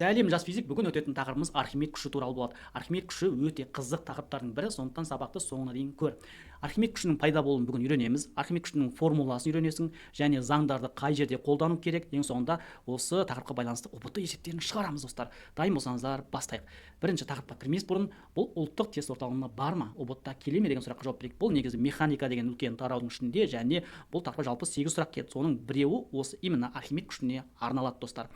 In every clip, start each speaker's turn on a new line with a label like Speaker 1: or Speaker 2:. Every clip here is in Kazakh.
Speaker 1: Сәлем, жас физик! Бүгін өтетін тақырыбымыз Архимед күші туралы болады. Архимед күші өте қызық тақырыптардың бірі, сондықтан сабақты соңына дейін көр. Архимед күшінің пайда болуын бүгін үйренеміз, Архимед күшінің формуласын үйренесің және заңдарды қай жерде қолдану керек. Ең соңында осы тақырыпқа байланысты ҰБТ есептерін шығарамыз. Достар, дайын болсаңыздар, бастайық. Бірінші, тақырыпқа кірмес бұрын, бұл ұлттық тест орталығында бар ма, ҰБТ та келе ме деген сұраққа жауап берейік. Бұл негізі механика деген үлкен тараудың ішінде және бұл тақырыпқа жалпы сегіз сұрақ келді. Соның біреуі осы именно Архимед күшіне арналады, достар.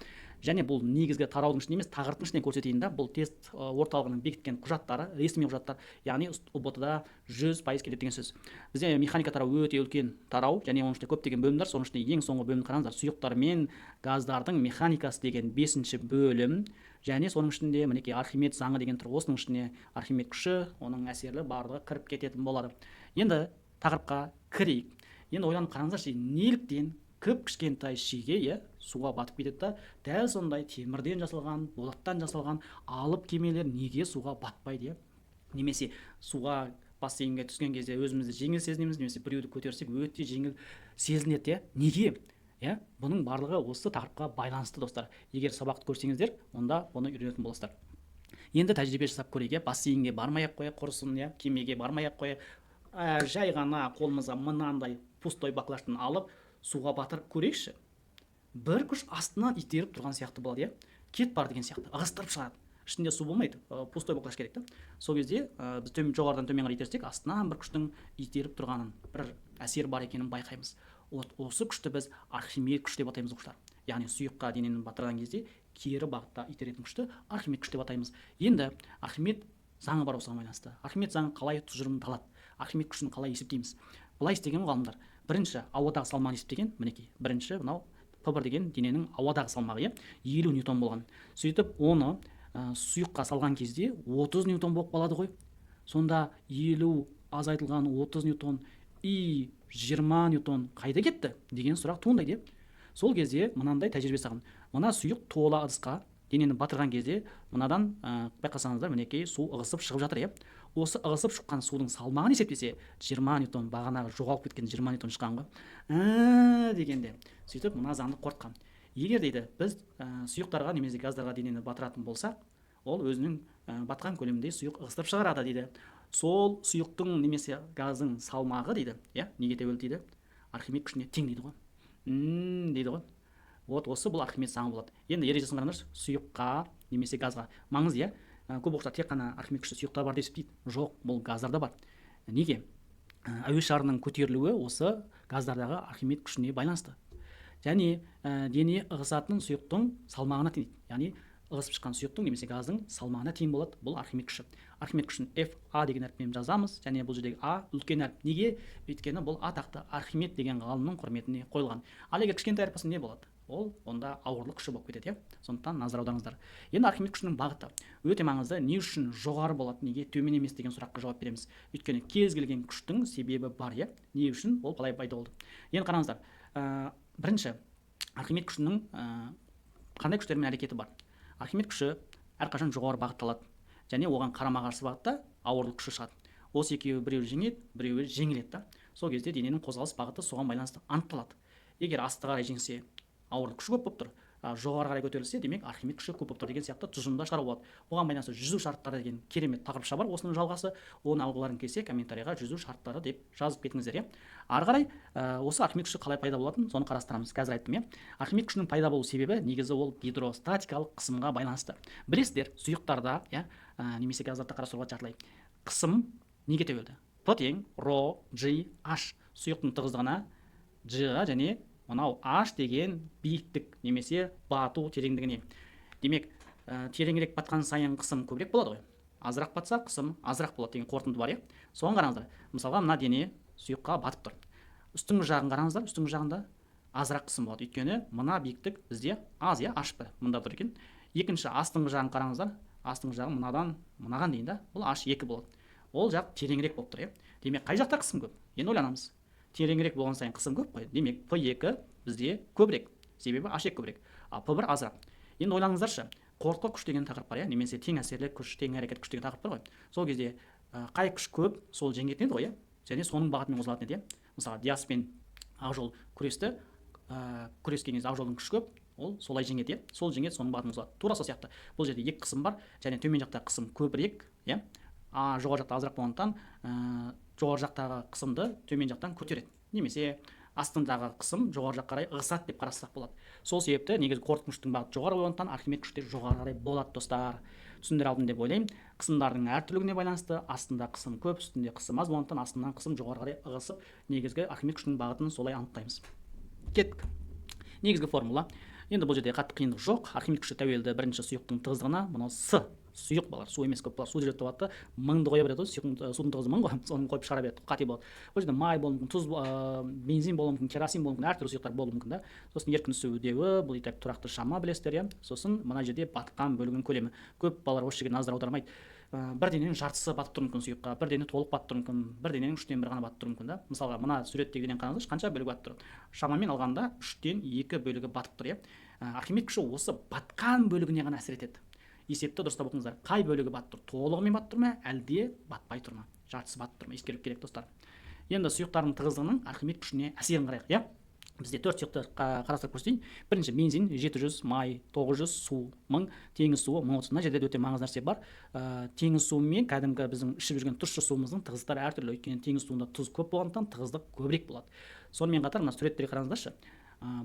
Speaker 1: Және бұл негізгі тараудың ішінде емес, тақырыптың ішінен көрсетейін да. Бұл тест орталығының бекіткен құжаттары, ресми құжаттар, яғни ҰБТ да 100% келеді деген сөз. Бізде механика тарауы өте үлкен тарау және оның ішінде көптеген бөлімдер. Соның ішінде ең соңғы бөлімді қараңыздар: сұйықтар мен газдардың механикасы деген бесінші бөлім. Және соның ішінде, мінекей, Архимед заңы деген тұр. Осының ішіне Архимед күші, оның әсерлі барлығы кіріп кететін болады. Енді тақырыпқа кірейік. Енді ойланып қараңыздаршы, неліктен кіп кішкентай шеге, иә, суға батып кетеді да, дәл сондай темірден жасалған, болаттан жасалған алып кемелер неге суға батпайды, иә? Немесе суға, бассейнге түскен кезде өзімізді жеңіл сезінеміз немесе біреуді көтерсек, өте жеңіл сезінеді, иә? Неге, иә? Бұның барлығы осы тақырыпқа байланысты, достар. Егер сабақты көрсеңіздер, онда бұны үйренетін боласыздар. Енді тәжірибе жасап көрейік, иә. Бассейнге бармай ақ қояйық құрысын, иә, кемеге бармай ақ қояйық, жай ғана қолымызға мынандай пустой баклажканы алып, суға батырып көрейікші. Бір күш астынан итеріп тұрған сияқты болады, иә, кет бар деген сияқты ығыстырып шығарады. Ішінде су болмайды, пустой баклажка керек та. Сол кезде біз төмен, жоғарыдан төмен қарай итерсек, астынан бір күштің итеріп тұрғанын, бір әсер бар екенін байқаймыз. Вот осы күшті біз Архимед күші деп атаймыз, оқушылар. Яғни сұйыққа денені батырған кезде кері бағытта итеретін күшті Архимед күші деп атаймыз. Енді Архимед заңы бар осыған байланысты. Архимед заңы қалай тұжырымдалады? Архимед күшін қалай есептейміз? Былай істеген ғой ғалымдар: бірінші ауадағы салмағын есептеген. Мінекей, бірінші мынау П1 деген дененің ауадағы салмағы, иә, 50 ньютон болған. Сөйтіп оны сұйыққа салған кезде 30 ньютон болып қалады ғой. Сонда 50 азайтылған 30 ньютон и 20 ньютон қайда кетті деген сұрақ туындайды, иә. Сол кезде мынандай тәжірибе жасаған: мына сұйық тола ыдысқа денені батырған кезде мынадан, байқасаңыздар, мінекей, су ығысып шығып жатыр, иә. Осы ығысып шыққан судың салмағын есептесе, 20 ньютон, бағанағы жоғалып кеткен 20 ньютон шыққан ғой дегенде. Сөйтіп мына заңды қорытқан: егер, дейді, біз сұйықтарға немесе газдарға денені батыратын болсақ, ол өзінің батқан көлемінде сұйық ығыстырып шығарады, дейді. Сол сұйықтың немесе газдың салмағы, дейді, иә, неге тәуелді, дейді? Архимед күшіне тең, дейді ғой. Дейді ғой. Вот осы бұл Архимед заңы болады. Енді ережесін қараңдаршы, сұйыққа немесе газға маңызды, иә. Көп оқушылар тек қана Архимед күші сұйықта бар деп есептейді. Жоқ, бұл газдарда бар. Неге? Әуе шарының көтерілуі осы газдардағы Архимед күшіне байланысты және дене ығысатын сұйықтың салмағына тең, яғни ығысып шыққан сұйықтың немесе газдың салмағына тең болады бұл Архимед күші. Архимед күшін F А деген әріппен жазамыз және бұл жердегі А үлкен әріп. Неге? Өйткені бұл атақты Архимед деген ғалымның құрметіне қойылған. Ал егер кішкентай әріп болса, не болады ол? Онда ауырлық күші болып кетеді, иә. Сондықтан назар аударыңыздар. Енді Архимед күшінің бағыты өте маңызды. Не үшін жоғары болады, неге төмен емес деген сұраққа жауап береміз. Өйткені кез келген күштің себебі бар, иә. Не үшін ол қалай пайда болды? Енді қараңыздар, бірінші, Архимед күшінің қандай күштермен әрекеті бар? Архимед күші әрқашан жоғары бағытталады және оған қарама қарсы бағытта ауырлық күші шығады. Осы екеуі біреуі жеңеді, біреуі жеңіледі да. Сол кезде дененің қозғалыс бағыты соған байланысты анықталады. Егер асты қарай жеңсе, ауырлық күші көп болып тұр, жоғары қарай көтерілсе, демек, Архимед күші көп болып тұр деген сияқты тұжырымдар шығаруға болады. Бұған байланысты жүзу шарттары деген керемет тақырыпша бар, осының жалғасы. Оны алғыларың келсе, комментарийға «жүзу шарттары» деп жазып кетіңіздер, иә. Ары қарай осы Архимед күші қалай пайда болатынын, соны қарастырамыз. Қазір айттым, иә. Архимед күшінің пайда болу себебі негізі ол гидростатикалық қысымға байланысты. Білесіздер, сұйықтарда, иә, немесе газдарда қарастыруға жартылай қысым неге тәуелді? П тең ро g h, сұйықтың тығыздығына, g-ға және мынау h деген биіктік немесе бату тереңдігіне. Демек, тереңірек батқан сайын қысым көбірек болады ғой, азырақ батса, қысым азырақ болады деген қорытынды бар, иә. Соған қараңыздар: мысалға, мына дене сұйыққа батып тұр. Үстіңгі жағын қараңыздар, үстіңгі жағында азырақ қысым болады, өйткені мына биіктік бізде аз, иә, h 1 мында тұр екен. Екінші, астыңғы жағын қараңыздар. Астыңғы жағы мынадан мынаған дейін да, бұл h 2 болады. Ол жақ тереңірек болып тұр, иә. Демек, қай жақта қысым көп? Енді ойланамыз: тереңірек болған сайын қысым көп қой. Демек, П 2 бізде көбірек, себебі h 2 көбірек, ал П 1 азырақ. Енді ойланыңыздаршы, қорытқы күш деген тақырып бар, иә, немесе тең әсерлі күш, тең әрекет күш деген тақырып бар ғой. Сол кезде қай күш көп, сол жеңетін еді ғой, иә, және соның бағытымен қозғалатын еді, иә. Мысалы, Диас пен Ақжол күресті. Күрескен кезде Ақжолдың күші көп. Ол солай жеңеді, иә, сол жеңеді, соның бағытын қосылады. Тура сол сияқты бұл жерде екі қысым бар, және төмен жақта қысым көбірек, иә, а жоғары жақта азырақ болғандықтан, жоғары жақтағы қысымды төмен жақтан көтереді немесе астындағы қысым жоғары жаққа қарай ығысады деп қарастырсақ болады. Сол себепті негізгі қорытынды күштің бағыты жоғары болғандықтан, Архимед күші де жоғары қарай болады. Достар, түсіндіре алдым деп ойлаймын. Қысымдардың әртүрлігіне байланысты астында қысым көп, үстінде қысым аз болғандықтан, астынан қысым жоғары қарай ығысып, негізгі Архимед күшінің бағытын солай анықтаймыз. Кеттік. Негізгі формула. Енді бұл жерде қатты қиындық жоқ. Архимед күші тәуелді бірінші сұйықтың тығыздығына. Мынау с сұйық, балалар, су емес. Көп балалар су деп алады да, мыңды қоя береді ғой. Сұйықтың, судың тығыздығы 1000 ғой, соны қойып шығара береді, қате болады. Ол жерде май болуы мүмкін, тұз, бензин болуы мүмкін, керосин болуы мүмкін, әртүрлі сұйықтар болуы мүмкін да. Сосын еркін түсу үдеуі, бұл и так тұрақты шама, білесіздер, иә. Сосын мына жерде батқан бөлігінің көлемі. Көп балалар осы жерге назар аудармайды. Бір дененің жартысы батып тұруы мүмкін сұйыққа, бір дене толық батып тұруы мүмкін, бір дененің үштен бірі ғана батып тұруы мүмкін да. Мысалға, мына суреттегі денені қараңыздаршы, қанша бөлігі батып тұр? Шамамен алғанда, үштен екі бөлігі батып тұр, иә. Архимед күші осы батқан бөлігіне ғана әсер етеді. Есепті дұрыстап оқыңыздар: қай бөлігі батып тұр? Толығымен батып тұр ма, әлде батпай тұр ма, жартысы батып тұр ма? Ескеру керек, достар. Енді сұйықтардың тығыздығының Архимед күшіне әсерін қарайық, иә. Бізде төрт сұйықты қарастырып көрсетейін. Бірінші бензин 700, май 900, су 1000, теңіз суы 1030. Мына жерде де өте маңызды нәрсе бар. Теңіз суы мен кәдімгі біздің ішіп жүрген тұщы суымыздың тығыздықтары әртүрлі, өйткені теңіз суында тұз көп болғандықтан, тығыздық көбірек болады. Сонымен қатар мына суреттерге қараңыздаршы.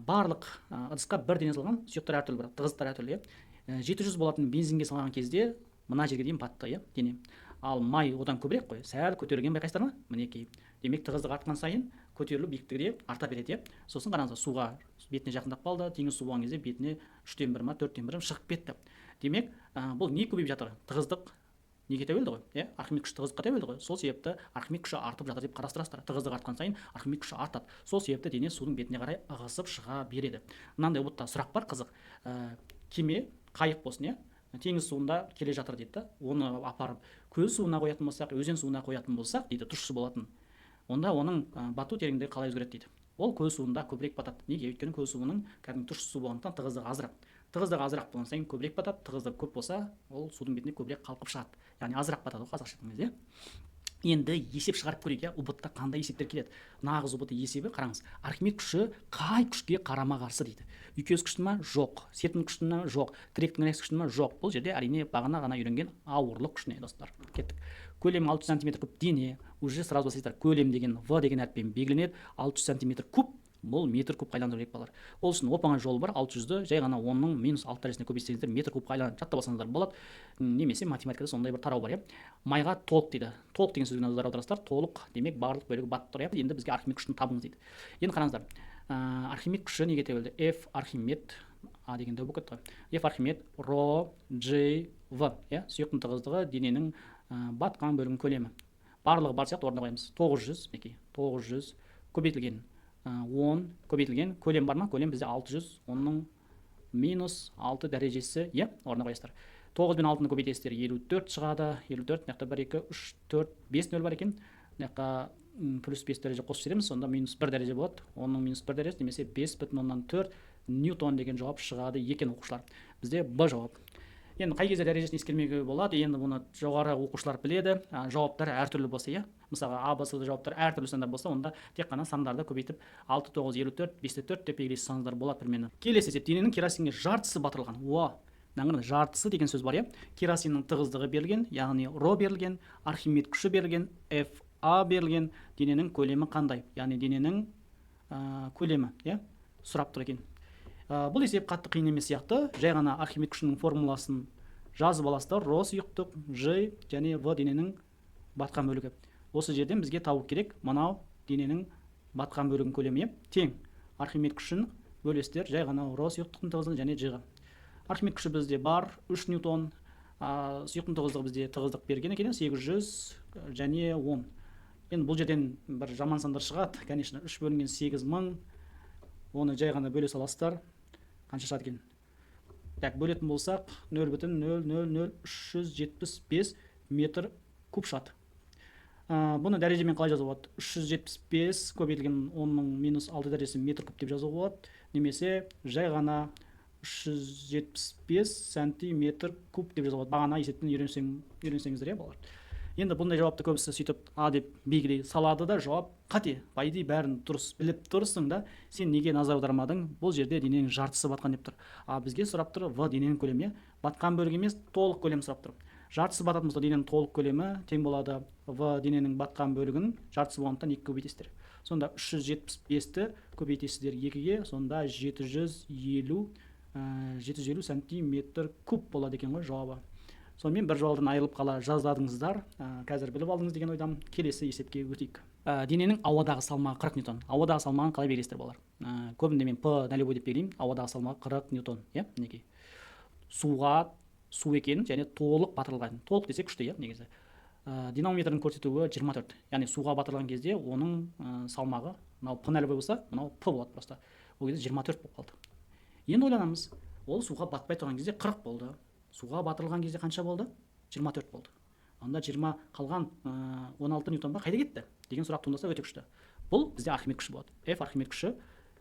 Speaker 1: Барлық ыдысқа бір дене салған, сұйықтар әртүрлі, бірақ тығыздықтар әртүрлі, иә. 700 болатын бензинге салған кезде мына жерге дейін батты, иә, дене. Ал май одан көбірек қой, сәл көтерілген, байқайсыздар ма? Мінекей. Демек, тығыздық артқан сайын көтерілу биіктігі де арта береді, иә. Сосын қараңыздар, суға бетіне жақындап қалды. Теңіз су болған кезде бетіне үштен бір ма, төрттен бірі шығып кетті. Демек, бұл не көбейіп жатыр? Тығыздық неге тәуелді ғой, иә? Архимед күші тығыздыққа тәуелді ғой. Сол себепті Архимед күші артып жатыр деп қарастырасыздар. Тығыздық артқан сайын Архимед күші артады. Сол себепті дене судың бетіне қарай ығысып шыға береді. Мынандай ұбт сұрақ бар, қызық. Кеме, қайық болсын, иә, теңіз суында келе жатыр дейді да. Оны апарып көл суына қоятын болсақ, өзен суына қоятын болсақ дейді, тұщы болатын, онда оның бату тереңдігі қалай өзгереді дейді. Ол көл суында көбірек батады. Неге? Өйткені көл суының кәдімгі тұщы су болғандықтан, тығыздығы азырақ. Тығыздығы азырақ болған сайын көбірек батады. Тығыздығы көп болса, ол судың бетіне көбірек қалқып шығады, яғни азырақ батады ғой қазақша айтқан кезде. Енді есеп шығарып көрейік, иә. ҰБТ та қандай есептер келеді? Нағыз ҰБТ есебі. Қараңыз: Архимед күші қай күшке қарама қарсы дейді. Үйкеліс күшті ма? Жоқ. Серпін күшті ма? Жоқ. Тіректің реакция күшті ма? Жоқ. Бұл жерде, әрине, бағана ғана үйренген ауырлық күшіне. Достар, кеттік. Көлемі 600 сантиметр куб дене. Уже сразу бастайсыздар: көлем деген в деген әріппен белгіленеді. 600 сантиметр куб, бұл метр кубқа айландыру керек, балалар. Ол үшін оп оңай жолы бар: 600-ді жай ғана 10-ның минус 6 дәрежесіне көбейтсеңіздер, метр кубқа айланады, жаттап алсаңыздар болады. Немесе математикада сондай бір тарау бар, иә. Майға толық дейді. Толық деген сөзге назар аударасыздар. Толық демек, барлық бөлігі батып тұр, иә. Енді бізге Архимед күшін табыңыз дейді. Енді қараңыздар, Архимед күші неге тәуелді? F Архимед, а деген дәу болып кетті ғой. F Архимед ро G В, иә, сұйықтың тығыздығы, дененің батқан бөлігінің көлемі. Барлығы бар сияқты, орнына қоямыз. 900, мінекей, 900 көбейтілген 10 көбейтілген көлем бар ма? Көлем бізде 600 10-ның минус 6 дәрежесі, иә. Орнына қоясыздар. Тоғыз бен алтыны көбейтесіздер, 54 шығады. 54, мына жақта бір, екі, үш, төрт, бес нөл бар екен. Мына жаққа плюс 5 дәреже қосып жібереміз, сонда минус 1 дәреже болады. 10-ның минус 1 дәрежесі немесе 5,4 ньютон деген жауап шығады екен, оқушылар. Бізде Б жауап. Енді қай кезде дәрежесін ескермеуге болады? Енді бұны жоғары оқушылар біледі. Жауаптар әртүрлі болса, иә, мысалға, А, Б, С жауаптар әртүрлі сандар болса, онда тек қана сандарды көбейтіп, алты, тоғыз, 54, бесте төрт деп белгілей салсаңыздар болады примерно. Келесі есеп: дененің керосинге жартысы батырылған. О, мына жартысы деген сөз бар, иә. Керосиннің тығыздығы берілген, яғни ро берілген, Архимед күші берілген, F А берілген. Дененің көлемі қандай? Яғни дененің көлемі, иә, сұрап тұр екен. Бұл есеп қатты қиын емес сияқты. Жай ғана Архимед күшінің формуласын жазып аласыздар: ро сұйықтық, Ж және В дененің батқан бөлігі. Осы жерден бізге табу керек мынау дененің батқан бөлігінің көлемі, иә. Тең Архимед күшін бөлесіздер жай ғана ро сұйықтықтың тығыздығы және Ж-ға. Архимед күші бізде бар, 3 ньютон. Сұйықтың тығыздығы бізде, тығыздық берген екен, 800 және 10. Енді бұл жерден бір жаман сандар шығады, конечно, 3 бөлінген 8000. Оны жай ғана бөле саласыздар. Қанша шығады екен? Так, бөлетін болсақ, 0,000375 метр куб шығады. Бұны дәрежемен қалай жазуға болады? 375 көбейтілген 10-ның минус 6 дәрежесі метр куб деп жазуға болады немесе жай ғана 375 сантиметр куб деп жазуға болады. Бағана есептен үйренсеңіздер, иә, балалар. Енді бұндай жауапты көбісі сөйтіп А деп белгілей салады да, жауап қате. По идее, бәрін дұрыс біліп тұрсың да, сен неге назар аудармадың? Бұл жерде дененің жартысы батқан деп тұр, а бізге сұрап тұр В дененің көлемі, иә, батқан бөлігі емес, толық көлем сұрап тұр. Жартысы бататын болса, дененің толық көлемі тең болады В дененің батқан бөлігінің жартысы болғандықтан, екі көбейтесіздер. Сонда 375-ті көбейтесіздер екіге, сонда 750, 750 сантиметр куб болады екен ғой жауабы. Сонымен, бір жолдан айырылып қала жаздадыңыздар. Қазір біліп алдыңыз деген ойдамын. Келесі есепке өтейік. Дененің ауадағы салмағы 40 ньютон. Ауадағы салмағын қалай белгілейсіздер, балалар? Көбінде мен П нолевой деп белгілеймін. Ауадағы салмағы 40 ньютон, иә. Мінекей, суға, су екенін және толық батырылған, толық десе күшті, иә. Негізі динамометрдің көрсетуі 24, яғни суға батырылған кезде оның салмағы, мынау П нолевой болса, мынау П болады просто, ол кезде 24 болып қалды. Енді ойланамыз: ол суға батпай тұрған кезде 40 болды, суға батырылған кезде қанша болды? 24 болды. Онда 20 қалған, 16 ньютон ба, қайда кетті деген сұрақ туындаса, өте күшті. Бұл бізде Архимед күші болады. F Архимед күші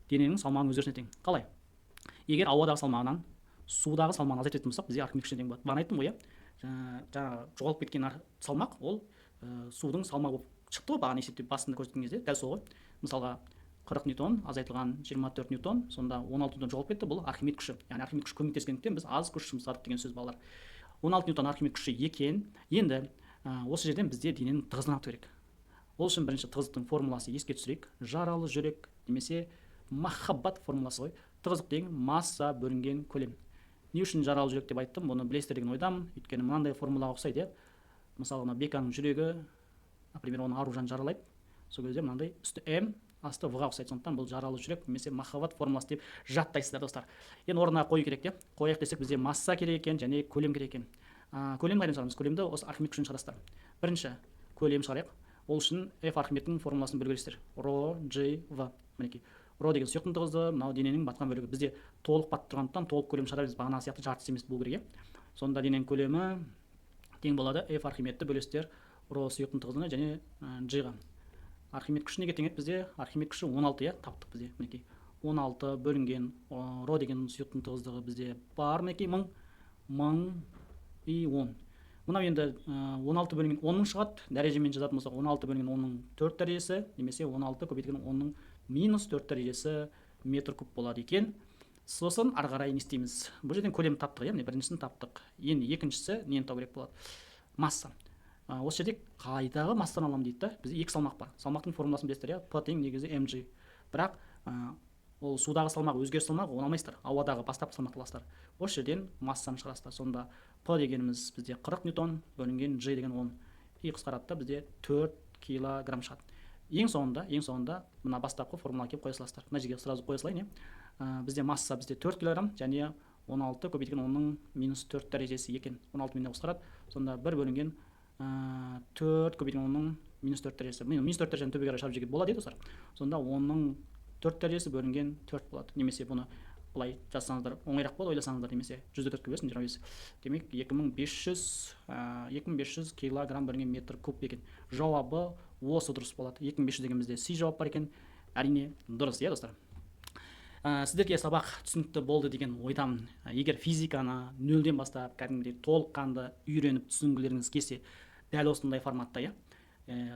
Speaker 1: дененің салмағының өзгерісіне тең. Қалай? Егер ауадағы салмағынан судағы салмағын азайтатын болсақ, бізде Архимед күшіне тең болады. Бағана айттым ғой, иә, жаңағы жоғалып кеткен салмақ ол судың салмағы болып шықты ғой бағана есептеп, басында көрсеткен кезде дәл сол ғой. Мысалға, 40 ньютон азайтылған 24 ньютон, сонда 16 ньютон жоғалып кетті. Бұл Архимед күші, яғни Архимед күші көмектескендіктен, біз аз күш жұмсадық деген сөз, балалар. 16 ньютон Архимед күші екен. Енді осы жерден бізде дененің тығыздығын анықтау керек. Ол үшін бірінші тығыздықтың формуласы еске түсірейік. Жаралы жүрек немесе махаббат формуласы ғой. Тығыздық тең масса бөлінген көлем. Не үшін жаралы жүрек деп айттым, бұны білесіздер деген ойдамын. Өйткені мынандай формулаға ұқсайды, иә. Мысалы, мына Беканың жүрегі, например, оны Аружан жаралайды. Сол кезде мынандай үсті М, асты В ға ұқсайды. Сондықтан бұл жаралы жүрек немесе махаббат формуласы деп жаттайсыздар, достар. Енді орнына қою керек те. Қояйық десек, бізде масса керек екен және көлем керек екен. Көлемді қайдан шығарамыз? Көлемді осы Архимед күшінен шығарасыздар. Бірінші көлем шығарайық. Ол үшін F Архимедтің формуласын білу керексіздер: ро G В. Мінекей, ро деген сұйықтың тығыздығы, мынау дененің батқан бөлігі. Бізде толық батып тұрғандықтан, толық көлем шығара береміз, бағанағы сияқты жартысы емес болу керек, иә. Сонда дененің көлемі тең болады F Архимедті бөлесіздер ро сұйықтың тығыздығына және G-ға. Архимед күші неге тең еді бізде? Архимед күші 16, иә, таптық бізде. Мінекей, 16 бөлінген ро деген сұйықтың тығыздығы бізде бар, мінекей, 1000, 1000 и 10. Мынау енді 16 бөлінген 10 мың шығады. Дәрежемен жазатын болсақ, 16 бөлінген 10-ның 4 дәрежесі немесе 16 көбейтілген 10-ның минус 4 дәрежесі метр куб болады екен. Сосын ары қарай не істейміз? Бұл жерден көлем таптық, иә, міне, біріншісін таптық. Енді екіншісі нені табу керек болады? Масса. Осы жерде қайдағы массаны аламын дейді да. Бізде екі салмақ бар. Салмақтың формуласын білесіздер, иә, П тең негізі mg. Бірақ ол судағы салмақ, өзгеріс салмақ, оны алмайсыздар, ауадағы бастапқы салмақты аласыздар. Осы жерден массаны шығарасыздар. Сонда П дегеніміз бізде 40 ньютон бөлінген G деген 10 и қысқарады да, бізде 4 килограмм шығады. Ең соңында мына бастапқы формулаға келіп қоя саласыздар. Мына жерге сразу қоя салайын, иә. Бізде масса бізде 4 килограмм және 16 көбейтілген 10-ның минус 4 дәрежесі екен. 16 мен қысқарады. Сонда бір бөлінген 4 көбейтілген 10-ның минус 4 дәрежесі. Минус 4 дәрежені төбеге қарай шығарып жіберуге болады, иә, достар. Сонда 10-ның 4 дәрежесі бөлінген 4 болады. Немесе бұны былай жазсаңыздар, оңайырақ болады ойласаңыздар. Немесе 100-ді төртке бөлесің, 25. Демек, 2500 килограмм бөлінген метр куб екен. Жауабы осы дұрыс болады. 2500 деген бізде С жауап бар екен. Әрине, дұрыс, иә, достар. Сіздерге сабақ түсінікті болды деген ойдамын. Егер физиканы нөлден бастап кәдімгідей толыққанды үйреніп түсінгілеріңіз келсе, дәл осындай форматта, иә,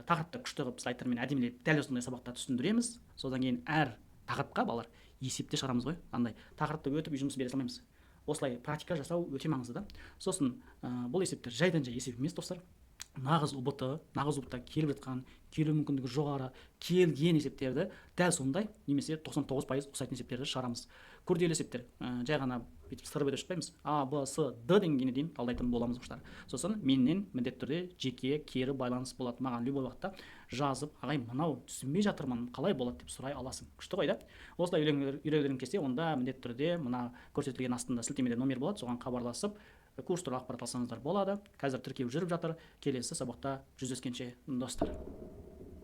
Speaker 1: тақырыпты күшті қылып слайдтармен әдемілеп дәл осындай сабақта түсіндіреміз. Содан кейін әр тақырыпқа, балалар, есепте шығарамыз ғой. Андай тақырыпты өтіп, үй жұмысын бере салмаймыз. Осылай практика жасау өте маңызды да. Сосын бұл есептер жайдан жай есеп емес, достар. Нағыз ҰБТ, нағыз ҰБТ келіп жатқан, келу мүмкіндігі жоғары келген есептерді, дәл сондай немесе 99% ұқсайтын есептерді шығарамыз. Күрделі есептер, жай ғана бүйтіп сырып өте шықпаймыз, А, Б, С, Д деңгейіне дейін талдайтын боламыз, оқушылар. Сосын менен міндетті түрде жеке кері байланыс болады. Маған любой уақытта жазып, «Ағай, мынау түсінбей жатырмын, қалай болады?» деп сұрай аласың. Күшті ғой да. Осылай үйренгілерің келсе, онда міндетті түрде мына көрсетілген астында сілтемеде номер болады, соған хабарласып, курс туралы ақпарат алсаңыздар болады. Қазір тіркеу жүріп жатыр. Келесі сабақта жүздескенше, достар.